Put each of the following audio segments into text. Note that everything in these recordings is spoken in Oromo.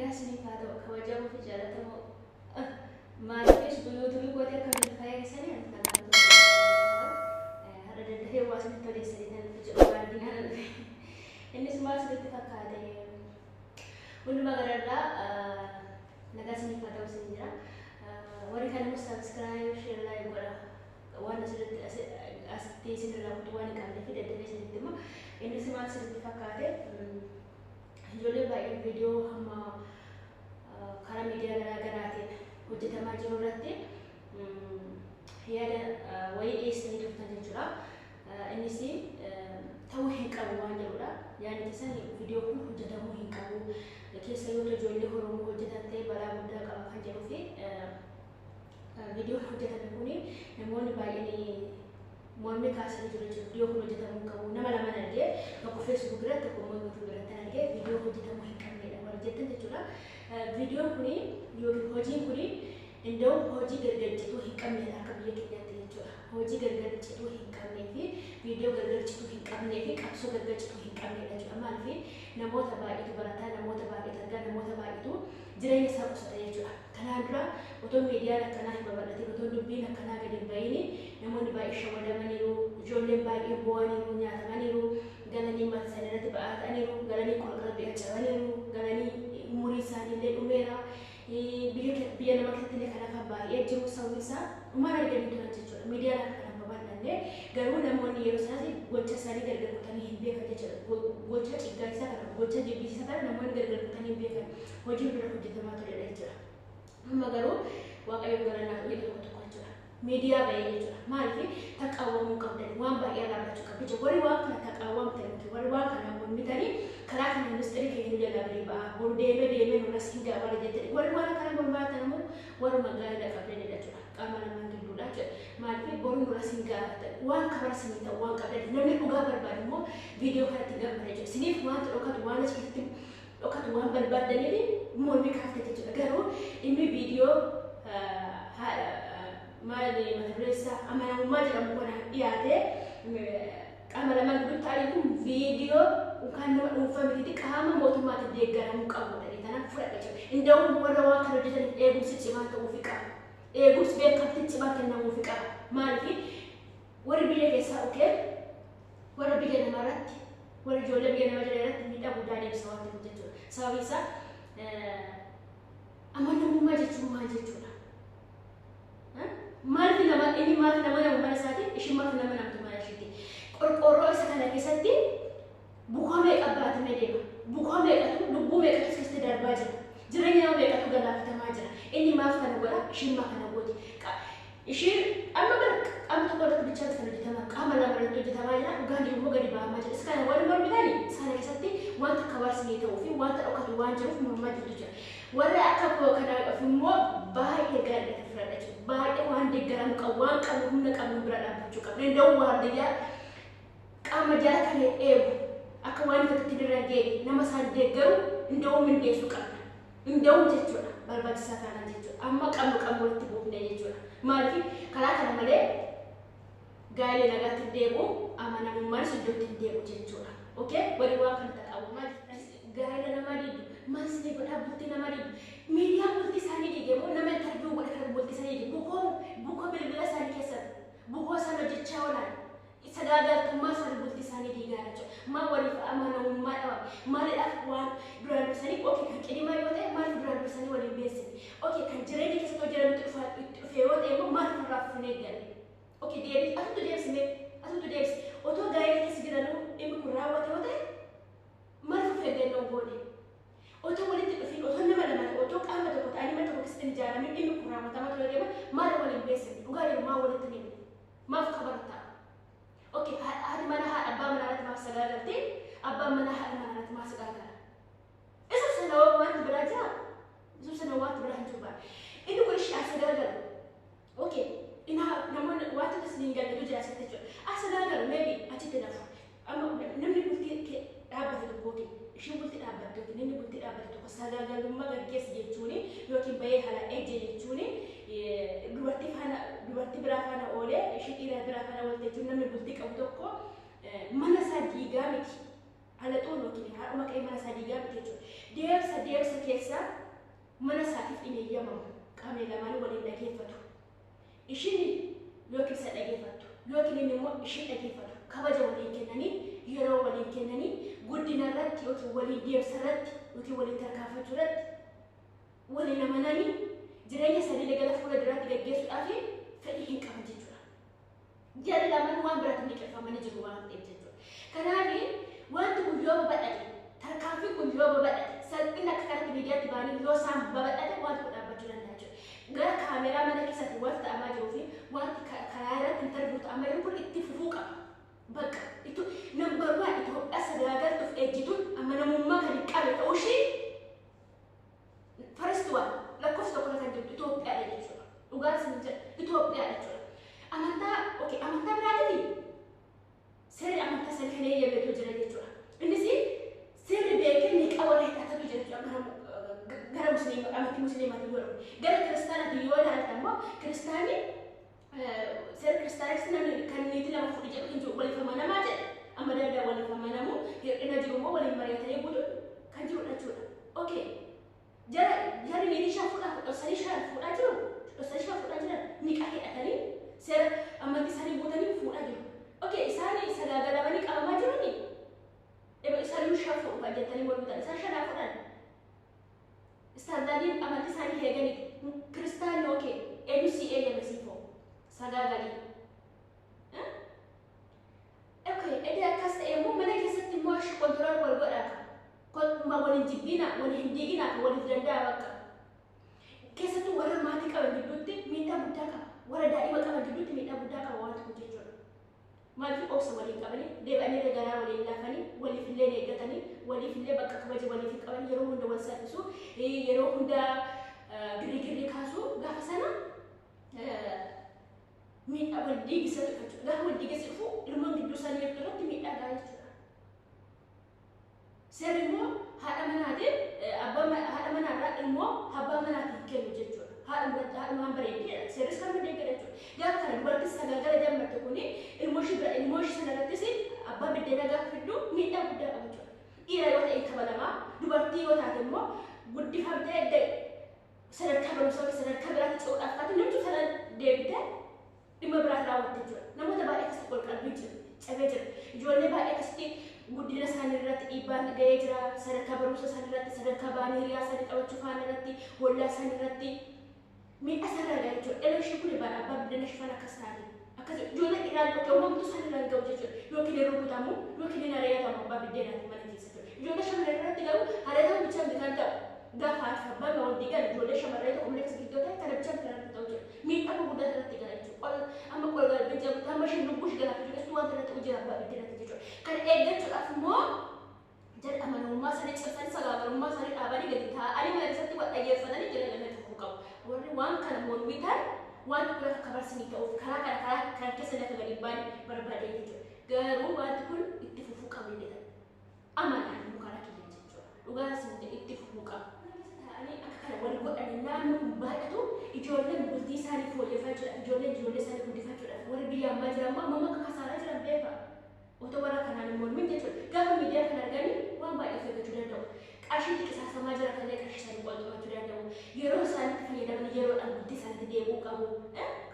Nagaa isiniif haa ta'u, kabajamoo fi jaallatamoo maatii Facebook YouTube kootii akkamitti fayyadamanii ani nagaan ture. Har'a daddafee waa isinitti odeessanii kan dhufe jedhu waan arginaan dhufe. Innis maal isinitti fakkaate? Hundumaa gararraa nagaa isiniif haa ta'u isin jira. Warri kan immoo subscribe, share, like godha. Waan asirratti asitti isinirraa kutuu waan hin qabneef daddafee isinitti immoo innis maal isinitti fakkaate? Ijoollee baay'een viidiyoo hamma karaa miidiyaa garaa garaatiin hojjetamaa jiru irratti yaada wayii dhiyeessanii turtan jechuudha. Innis ta'uu hin qabu waan jedhudha. Yaadni keessan viidiyoo kun hojjetamuu hin qabu. Keessa yoo ijoollee Oromoo hojjetan ta'e balaa guddaa qaba kan jedhuu fi viidiyoon hojjetame kuni namoonni baay'een mormii kaasanii jiru jechuudha. Viidiyoo kun hojjetamuu hin qabu. Nama lama argee, tokko Facebook irratti, tokko immoo YouTube irratti argee, viidiyoo hojjetamuu hin qabnedha warri jettan jechuudha. Viidiyoon kuni yookiin hojiin kuni inda'u hojii gargar cituu hin qabnedha akka biyya keenyaatti jechuudha. Hojii gargar cituu hin qabnee fi viidiyoo gargar cituu hin qabnee fi qabsoo gargar cituu hin qabnedha jechuudha. Maaliif? Namoota baay'eetu barataa, namoota baay'eetu argaa, namoota baay'eetu jireenya isaa qusata jechuudha. Kanaan dura otoo miidiyaan akkanaa hin babal'atin, otoo dubbiin akkanaa gadi hin bahin, namoonni baay'ee shawadamaniiru, ijoolleen baay'ee bo'aniiru, nyaatamaniiru, galanii mataa isaanii irratti ba'aa ta'aniiru, galanii qorqalbii cabaniiru, galanii umurii isaanii illee dhumeera. Biyya nama keessatti illee kana kan baay'ee jiru, sababni isaa dhumaan arganii turan jechuudha. Miidiyaan akka kana babal'anne garuu namoonni yeroo sanaatti gocha isaanii gargar kutanii hin beekan jechuudha. Gocha ciggaasaa kana, gocha jibbisiisaa kana namoonni gargar kutanii hin beekan. Hojiin dura hojjetamaa turedha jechuudha. Amma garuu Waaqayyoon galannaa jedhu tokko tokko jechuudha. Miidiyaa bahee jechuudha. Maaliif? Taqaawwamuu qabdan, waan baay'ee irraa barachuu qabdu jechuudha. Warri waan kana taqaawwamtan yookiin warri waan kana mormitanii, karaa kana ministeerri keenya nu jalaa gadi ba'a. Boru deemee deemee nurras hin ga'a warra jettanii. Warri waan kana mormaatan immoo warruma gaariidha qabdanidha jechuudha. Qaama lamaan gidduudha jechuudha. Maaliif? Boru nurras hin gaafatan. Waan kabara sinii ta'u waan qabdan. Namni dhugaa barbaadu immoo viidiyoo kanatti gammada jechuudha. Siniif wanta dhokatu, waan achi keessatti dhokatu waan barbaaddaniif mormii kaafte jechuudha. Garuu inni viidiyoo maali mata duree isaa amanamummaa jedhamu kana dhiyaate qaama lamaan gidduutti ta'anii kun viidiyoo yookaan nama dhuunfaa mitiitti qaama mootummaatiin deeggaramuu qabudha. Kanaaf fudhadha jechuudha. Inda'uun warra waan kana hojjetaniif eegumsi cimaa ta'uufi qaba. Eegumsi beekamtii cimaa kennamuufi qaba. Maaliif? Warri biyya keessaa okee, warra biyya namarratti, warra ijoollee biyya nama jiran irratti miidhaa guddaa deemsa waan ta'eef jechuudha. Sababiin isaa amanamummaa jechuun maal jechuudha? Maaliif nama inni maaliif nama namu mana isaati, ishiin maaliif nama namtu mana ishiiti? Qorqoorroo isa kana keessatti bukoo meeqa baatamee deema? Bukoo meeqatu, lubbuu meeqatu keessatti darbaa jira? Jireenya nama meeqatu galaafatamaa jira? Inni maaf kana godha? Ishiin maaf kana gooti? Ishiin amma bara qaama tokko irratti bichaa kan hojjetamaa, qaama lama irratti hojjetamaa jira. Dhugaan jiru immoo gadi ba'amaa jira. Isa kana warri mormitanii isa kana keessatti wanta kabarsinii ta'uu fi wanta dhokatu waan jiruuf mormaa jirtu jira. Warra akka koo kanaaf immoo baay'ee gaariidha fudhadha jechuudha. Baay'ee waan deeggaramu qabu, waan qabnu, humna qabnu bira dhaabbachuu qabna. Danda'u waardiyyaa qaama jara kana eegu, akka waan ifatti irra geenye nama isaan deeggaru inda'uu mindeessuu qabna. Inda'uu jechuudha barbaachisaa taanaan jechuudha. Amma qabnu qabnu walitti buufne jechuudha. Maaliif? Karaa kana malee gaa'ela nagaatti hin deebi'u, amanamummaanis iddootti hin deebi'u jechuudha. Okay? Warri waan kana taqabu maal gaa'ela namaa diigu, maal isinii godhaa bultii namaa diigu? Miidiyaan bultii isaanii diige moo nama interview godhe kana bultii isaanii diige? Bukoo bilbila isaanii keessatti bukoo isaan hojjechaa oolan sagaagaltummaa isaanii bultii isaanii diigaa jechuudha. Maal waliif amanamummaa dhabame? Maaliidhaaf waan duraan dursanii, okay, kan qinimaa yoo ta'e maaliif duraan dursanii waliin beeksifne? Okay, kan jireenya keessatti hojjetan itti dhufe yoo ta'e immoo maaliif irraa fuunee galle? Okay, deebi atutu deebisime, atutu deebisi. Otoo gaa'ela keessa jiranuu dhimmi kun raawwate yoo ta'e maaliif of eeggannoo goone? Otoo walitti dhufin, otoo nama lama, otoo qaama tokko ta'anii mana tokko keessatti hin ijaaramin dhimmi kun raawwatamaa ture deema, maal waliin beeksifne? Dhugaa jiru maal walitti hin himne? Maaf kabaru ta'a? Okay, haati mana haadha abbaa manaa irratti maaf sagaagalti? Abbaan manaa haadha manaa irratti maaf sagaagala? Isa sana wanti biraa jira? Isa sana wanti biraa hin jiru baay'ee. Inni kun ishee as sagaagalu. Okay, ina namoonni wantoota isin hin galletu jira asitti jechuudha. As sagaagalu maybe achitti nafu. Amma namni bultii dhaabbate tokko yookiin isheen bultii dhaabbatte yookiin namni bultii dhaabbate tokko sagaagalummaa gaggeessa jechuuni yookiin bahee haala ejje jechuuni, dubartii faana, dubartii biraa faana oolee, ishee dhiira biraa faana oolte jechuun namni bultii qabu tokko mana isaa diigaa miti. Alaxuun yookiin haadhuma qe'ee mana isaa diigaa miti jechuudha. Deemsa keessa mana isaatiif hin eeyyamamu. Qaamni lamaan waliin dhageeffatu. Ishiin yookiin isa dhageeffattu yookiin inni immoo ishii dhageeffatu. Kabaja waliin kennanii, yeroo waliin kennanii, guddina irratti yookiin waliin deemsa irratti yookiin waliin tarkaanfachuu irratti waliin amananii jireenya isaanii gara fuula duraatti gaggeessuudhaaf fedhii hin qaban jechuudha. Jarri lamaan waan biraatti liqeeffamanii jiru waan ta'eef jechuudha. Kanaaf wanti kun yoo babal'ate, tarkaanfiin kun yoo babal'ate, salphina akka kanatti miidiyaatti ba'anii yoo isaan babal'ate wanti kun dhaabbachuu danda'a jechuudha. Gara kaameraa mana keessatti wanti ta'amaa jiruu fi wanti karaa irratti interview ta'amaa jiru kun itti fufuu qaba. Bakka itu number one Itoophiyaa sagaagaltuuf ejjituun amanamummaa kan hin qabne ta'uu ishee first one lakkoofsa tokko kan jirtu Itoophiyaadha jechuudha. Dhugaa isin jedha, Itoophiyaadha jechuudha. Amantaa, okay, amantaa biraatifi seerri amantaa sanii kan eeyyameetu jira jechuudha. Innis seerri beekee ni qaba hidhatatu jira jechuudha. Gara musliima amantii musliimaatiin yoo dhufu. Gara kiristaanaatiin yoo ilaalte ammoo kiristaanii seera kiristaanaa namni kan niitii lama fuudhi jedhu hin jiru, waliif amanamaa jedha. Amma danda'a waliif amanamu, hir'ina jiru immoo waliin mari'atanii guutuun kan jirudha jechuudha. Okay. Jara jarri niitii shan fuudhaa, dhoksanii shan fuudhaa jiru. Dhoksanii shan fuudhaa jiran, niqaa hidhatanii seera amantii isaanii guutanii fuudhaa jiru. Okay, isaan sagaagalamanii qabamaa jirani. Eba isaan shan fuudhu kan jettanii mormitan, isaan shanaa fuudhan. Istaandaardiin amantii isaanii eeganiitu. Kiristaanni, okay, eenyu si eeyyame siifoo? Sagaagalii. Okay, edda akkas ta'e immoo mana keessatti immoo ashi control wal godhaa ka. Waliin jibbina, waliin hin diiginaa ka, waliif danda'a bakka. Keessattuu warra maatii qaban gidduutti miidhaa guddaa qaba. Warra daa'ima qaban gidduutti miidhaa guddaa qaba wanti kun jechuudha. Maaliif obsa waliin qabanii, deebi'anii garaa waliin laafanii, waliif illee eeggatanii, waliif illee bakka kabaja waliif hin qaban, yeroo hunda wal salphisu, yeroo hunda girri kaasu, gaafa sana miidhaa wal diigisa dhufa jechuudha. Gaafa wal diigisa dhufu ilmoon gidduu isaanii jirtu irratti miidhaa gahaa jechuudha. Seerri immoo haadha manaatiin abbaa haadha manaarraa ilmoo abbaa manaatiin kennu jechuudha. Haadhumaan bareeddiidha. Seerris kan deeggara jechuudha. Gaafa kana dubartii sagaagala jammarte kuni ilmoo ishii bira ilmoo ishii sana irrattis abbaa biddeena gaafa fiddu miidhaa guddaa qaba jechuudha. Dhiira yoo ta'e kabalamaa, dubartii yoo taate immoo guddifamtee sadarkaa barumsaa sadarkaa biraatti ce'uudhaaf taate namtu sana deebitee dhimma biraatti raawwatte jechuudha. Namoota baay'ee akkasitti ol qalbii jira, cabee jira. Ijoollee baay'ee akkasitti guddina isaanii irratti dhiibbaan ga'ee jira. Sadarkaa barumsa isaanii irratti, sadarkaa baanii hiriyaa isaanii taphachuu faana irratti, hollaa isaanii irratti miidhaa isaanii irra ga'a jechuudha. Dhala ishee kun abbaa biddeena ishee faana akkas taate. Akkas ijoollee dhiiraa yookiin uumamtu isaanii irra hin ga'u jechuudha. Yookiin hin rukutamu yookiin hin ari'atamu abbaa biddeenaati mana keessa jechuudha. Ijoollee shamarran irratti garuu ari'atamu bichaan kan ta'u. Gaafa haati fi abbaan wal diigan ijoollee shamarree tokko mana keessa gidduu ta'e kana bichaan kan irratti ta'u jechuudha. Miidhaa gurguddaa irratti gala jechuudha. Ol amma qol galbee jedhamu amma isheen lubbuu ishee galaafachuu keessattuu wanta irratti hojii abbaa biddeenaati jechuudha. Kana eeggachuudhaaf immoo jala amanamummaa isaanii cimsanii, sagaagalummaa isaanii dhaabanii, gadi taa'anii mana keessatti wal dhaggeeffatanii jireenya isaanii tokko qabu. Warri waan kana mormitan wanti kun akka kabarsinii ta'uuf karaa kana karaa kana keessa lafa gadi hin baane barbaadee jechuudha. Garuu wanti kun itti fufuu qabu jedhan. Amanaan immoo karaa kiyya jechuudha. Dhugaa isin itti fufuu qaba. Ta'anii akka kana wal godhanii naannoo kun baay'atu, ijoolleen bultii isaanii fooyyeffachuudhaaf, ijoolleen ijoollee isaanii guddifachuudhaaf, warri biyya ammaa jiran immoo amma akka kasaaraa jiran beeka. Otoo warra kanaan hin mormin jechuudha. Gaafa miidiyaa kana arganii waan baay'ee of eeggachuu danda'u. Qarshii xiqisaasamaa jira kanneen qarshii isaanii qolxumachuu danda'u. Yeroo isaanitti fayyadamanii yeroodhaan bultii isaaniitti deebi'uu qabu.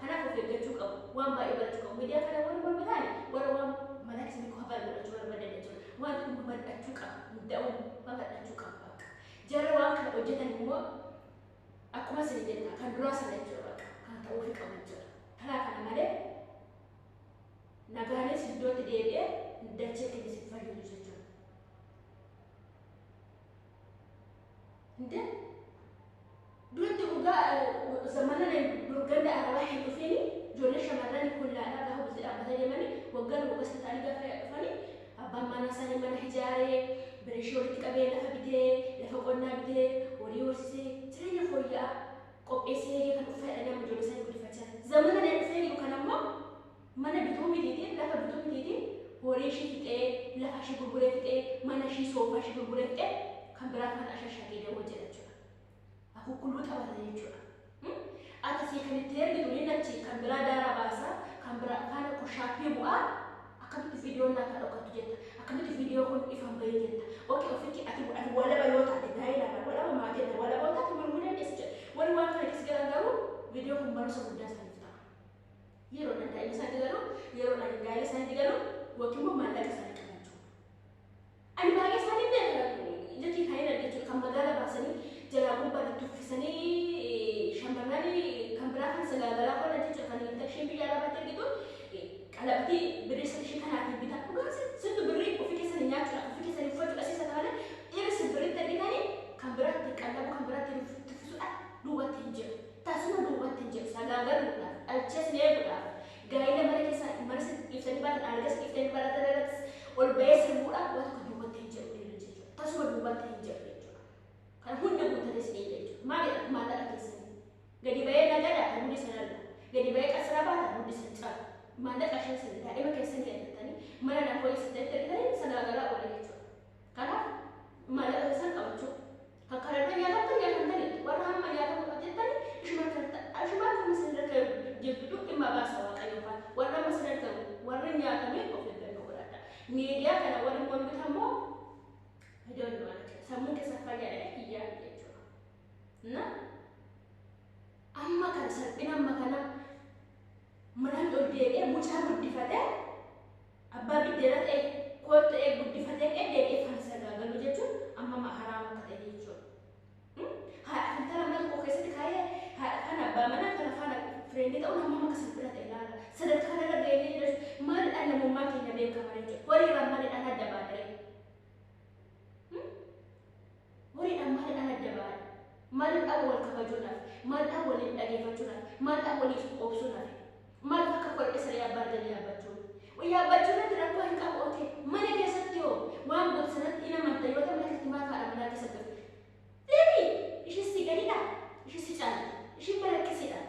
Kanaaf of eeggachuu qabu. Waan baay'ee barachuu qabu. Miidiyaa kana warri mormitaan warra waan mataa keessatti qofa godhachuu barbaadan jechuudha. Wanti kun babal'achuu qaba. Da'uun babal'achuu qaba bakka. Jarri waan kana hojjetan immoo akkuma isin jenna kan duraa sana jechuudha bakka. Kan ta'uufi qabu jechuudha. Karaa kana malee nagaanis iddootti deebi'ee dachee keenya si fayyadu jechuudha. Hinde duratti dhugaa zamana ganda arabaa hin dhufini ijoollee shamarranii kullaadhaa gaafa bultii dhaabbatanii deemanii waggaan waggaa ta'anii gaafa dhufanii abbaan manaa isaanii mana ijaaree, birishii walitti qabee, lafa bitee, lafa qonnaa bitee, horii horsiisee, jireenya fooyya'aa qopheessee eegee kan uffata nama ijoollee isaanii guddifachaa. Zamana na dhufee jiru kan ammoo mana bituu mitiitiin, lafa bituu mitiitiin, horii ishii fixee, lafa ishii gurguree fixee, mana ishii soofaa ishii gurguree fixee kan biraa kan ashashagee deemu hojjeta jechuudha. Akukkulluu taphata jechuudha. Akkasii kan itti ergitu ni achi kan biraa daaraa baasaa, kan biraa faana koshaappii bu'aa, akkamitti viidiyoon naa kan dhokattu jetta. Akkamitti viidiyoo kun ifan bahee jetta? Okay, ofitti ati walaba yoo taate, gaa'ela walaba, maatii walaba yoo taate, mormuu dandeessa jedha. Warri waan kana keessa galan garuu viidiyoo kun barumsa guddaa isaaniif ta'a. Yeroodhaan daa'ima isaaniitti galu, yeroodhaan gaa'ela isaaniitti galu, yookiin immoo maallaqa isaanii qabachuu. Ani baay'ee isaanii beeka jechuun kan hin jechuudha, kan magaala baasanii jalaa gubbaatti tuffisanii shamarran kan biraa kan sagaagalaa oolan jechuudha, kan infekshin biyya alabaatti argitu qalabatii birrii isa ishee kanaatiin bitaa dhugaa sittu birrii ofii keessanii nyaachuudhaaf, ofii keessanii uffachuudhaaf isa malee dhiirri si birriitti argitanii kan biraatti qallabu, kan biraatti tuffisuudhaaf duubatti hin jiru. Tasuma duubatti hin jiru. Sagaagaluudhaaf, dhalchees eeguudhaaf, gaa'ela mana keessa mana dhiiftanii baatan, algas dhiiftanii baatan irrattis ol ba'ee sirbuudhaaf waan tokko duubatti hin jiru dhiirri jechuudha. Tasuma duubatti hin jiru jechuudha. Kan hunda guutatee si eega jechuudha. Maalidha? Maallaqa keessanii. Gadi ba'ee nagadaa kan hundi sanarra. Gadi ba'ee qasraa baata hundi san caalu. Maallaqa isheen sana daa'ima keessanii argatanii mana naaf wayii argatanii sagaagalaa oola jechuudha. Kanaaf maallaqa keessan qabachuu. Kan kana dura nyaatamtan nyaatamtanii, warra hamma nyaatamu jettanii ishuma amma sinirra jirtutu dhimma baasa Waaqayyo fa'a. Warra amma sinirra warra nyaatamee of eeggannoo godhadha. Miidiyaa kana warri mormitan immoo ijoon waan sammuu keessa fayyaadha hiyyaa jechuudha. Na amma kana salphina, amma kana manaan ol deebi'ee mucaa guddifatee, abbaa biddeena ta'e kootu ta'e guddifatee deebi'ee faana sagaagaluu jechuun amma haraama akka ta'e jechuudha. Haadha intala mana tokko keessatti kaayee haadha kana abbaa manaa kana faana friend ta'uun hammam akka salphina ta'e ilaala. Sadarkaa kanarra gahee jiru maalidhaan namummaa keenya beekama jechuudha. Horiidhaan maalidhaan adda baanee? Horiidhaan maalidhaan adda baane? Maalidhaan wal kabajuudhaaf? Maalidhaan waliin dhageeffachuudhaaf? Maalidhaan waliif obsuudhaaf? Maaliif akka kolfee saree yaabbaa yaabbachuun? Yaabbachuu irratti rakkoo hin qabu, okay. Mana keessatti yoo waan goote sanatti hin amanta yoo ta'e, mana keessatti maal haadha manaa keessatti dhufe? Deemi, ishee si gadidha. Ishee si caalti. Isheen balaqqisiidha.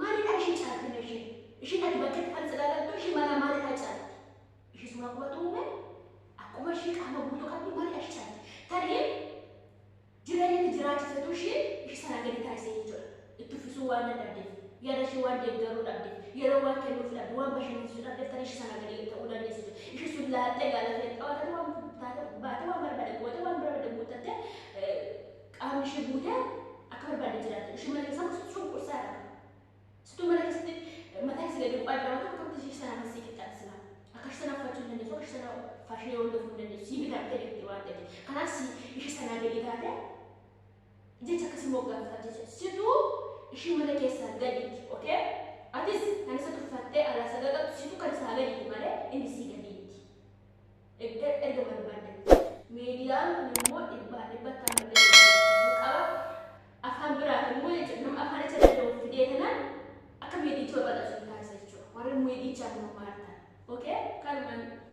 Maalidhaan ishee caalti isheen? Isheen ati bakka itti falsa ilaalattu ishee mana maalidhaan caalti? Ishee suma qubatu uume, akkuma ishee qaama guutuu qabdi, maalidhaan ishee caalti? Tarii jireenya inni jiraachifatu ishee sana gadi taasisee jechuudha. Itti uffisuu waan dadhabdeef, yaada ishee waan deeggaruu dhabdeef, yeroo waan kennuuf dhabde, waan bashannansiisuu dhabdeef, tarii ishee sana gadi ta'uu dandeessu. Ishee sun laattee gaalatee qabatee waan taate baatee, waan barbaade gootee, waan barbaade guuttattee, qaamni ishee guutee akka barbaade jiraate. Ishee mana keessaa cunqursaadha. Situu mana keessatti mataa isii gadi bu'aa jiraatu akkamitti ishee sana masii qixxaatisila. Akka ishee sana uffachuu hin dandeessu, akka ishee sana faashinii hordofuu hin dandeessu. Sii bitamtee jirti waan ta'eef. Kanaaf ishee sanaa gadi taate jecha akkasii moggaaftaa jecha. Situu ishee mana keessaa gaditti, okay? Atis kan isa tuffattee alaa sagagatu situ kan isaa gaditti malee inni sii gaditti. Erga barbaadde. Miidiyaan kun immoo dhibbaa dhibbatti amma qaba. Afaan biraatiin immoo jechuudha, nama afaan isa danda'u fidee kanaan akka miidiyicha babal'atu taasisa jechuudha. Warri miidiyichaa immoo maal ta'a? Okay? Kanumaan.